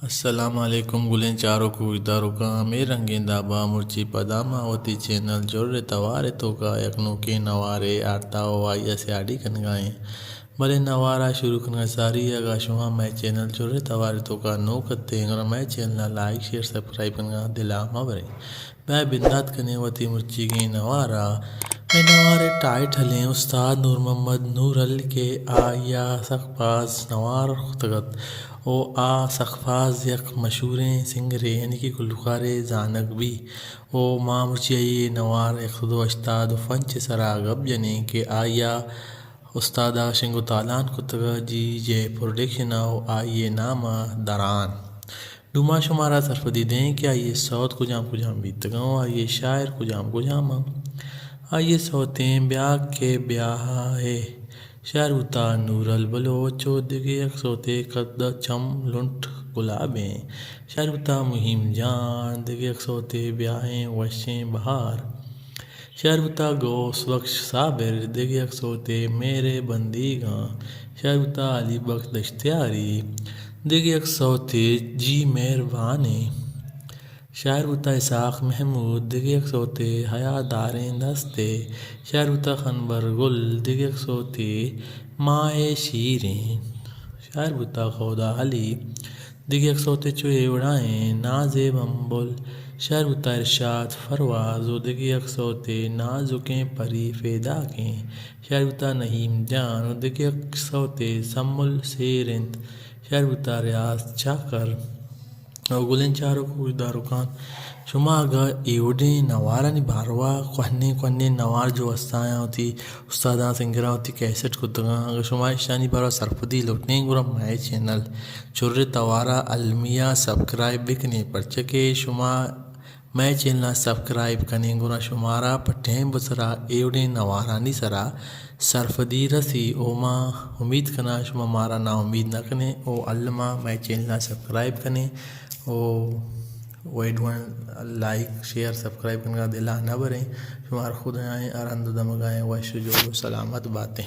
السلام علیکم گلیں چاروک و گوشداروکاں، ہمے رنگیں دابا مرچی پدا ما وتی چینل چر ءِ توار ءِ توکا یک نوکیں نوارے آرتا و آئی ءَ سیاڈی کنگا ایں۔ بلے نوارا شروع کنگا ساری اگاں شما مئے چینل چر ءِ توار ءِ توکا نوک اتیں گڑا مئے چینل ءَ لائک، شیئر، سبسکرائب کنگا دلا مہ بریں۔ بیا بندات کنیں وتی مرچیگیں نوارا۔ اے نوار ءِ ٹائٹل ایں استاد نور محمد نورل کہ آئی ءَ سک باز نوار کتگ ات و آ سک باز یک مشہوریں سنگرے یعنی کہ گلوکارے زانگ بی و ما مرچی آئی ءِ نوار یک سد و ہشتاد و پنچ ءِ سرا گپ جنیں کہ آئی ءَ استاد ءَ شنگ و تالان کتگ جی جے پروڈکشن ءَ و آئی ءِ نام ءَ دران۔ نوں ما شمارا سرپدی دیں کہ آئی ءِ سوت کجام کجام بیتگاں و آئی ءِ شاعر کجام کجام آں۔ آئی ءِ سوتیں بیا کہ بیاہ ءِ شاعر بوتا نورل بلوچ و دگہ یک سوتے قد چم لنٹ گلابیں، شاعر بوتا مہیم جان، دگہ یک سوتے بیاہیں وشیں بہار۔ شاعر بوتا غوث بخش صابر، دگہ یک سوتے مہر ءِ بندیگاں، شاعر بوتا علی بخش دشتیاری، دگہ یک سوتے جی مہربانی۔ شاعر بوتا اسحاق محمود، دگہ یک سوتے حیا داریں دستے۔ شاعر بوتا خنبر گل، دگہ یک سوتے ماہ شیریں۔ شاعر بوتا خودا علی، دگہ یک سوتے چو اے وڑائیں نازیب امبل۔ شاعر بوتا ارشاد پرواز و دگہ یک سوتے نازکیں پری پیداکیں۔ شاعر بوتا نعیم جان و دگہ یک سوتے سمل سیر انت۔ شاعر بوتا ریاض چاکر۔ او گلیں چاروک و گوشداروکاں، شما اگاں اے وڑیں نوارانی باروا، کوہنیں کوہنیں نوار جو استایاں وتی استاداں سنگراں وتی کیسٹ کتگاں، اگاں شما اشانی باروا سرپدی لوٹیں گڑا مئے چینل چر ءِ توارا المی ءَ سبسکرائب بکنیں، پرچہ کہ شما مئے چینل ءَ سبسکرائب کنیں گڑا شمارا پہ ٹیم ءِ سرا اے وڑیں نوارانی سرا سرپدی رسی۔ او ما امیت کناں شما مارا ناامید نہ کنیں او الما مئے چینل ءَ سبسکرائب کنیں او ویڈیوان لائک، شیئر، سبسکرائب کنگا دلا نہ بریں۔ شمار خدایائیں ہر ہند و دمگائیں وش و جوڑ و سلامت باتیں۔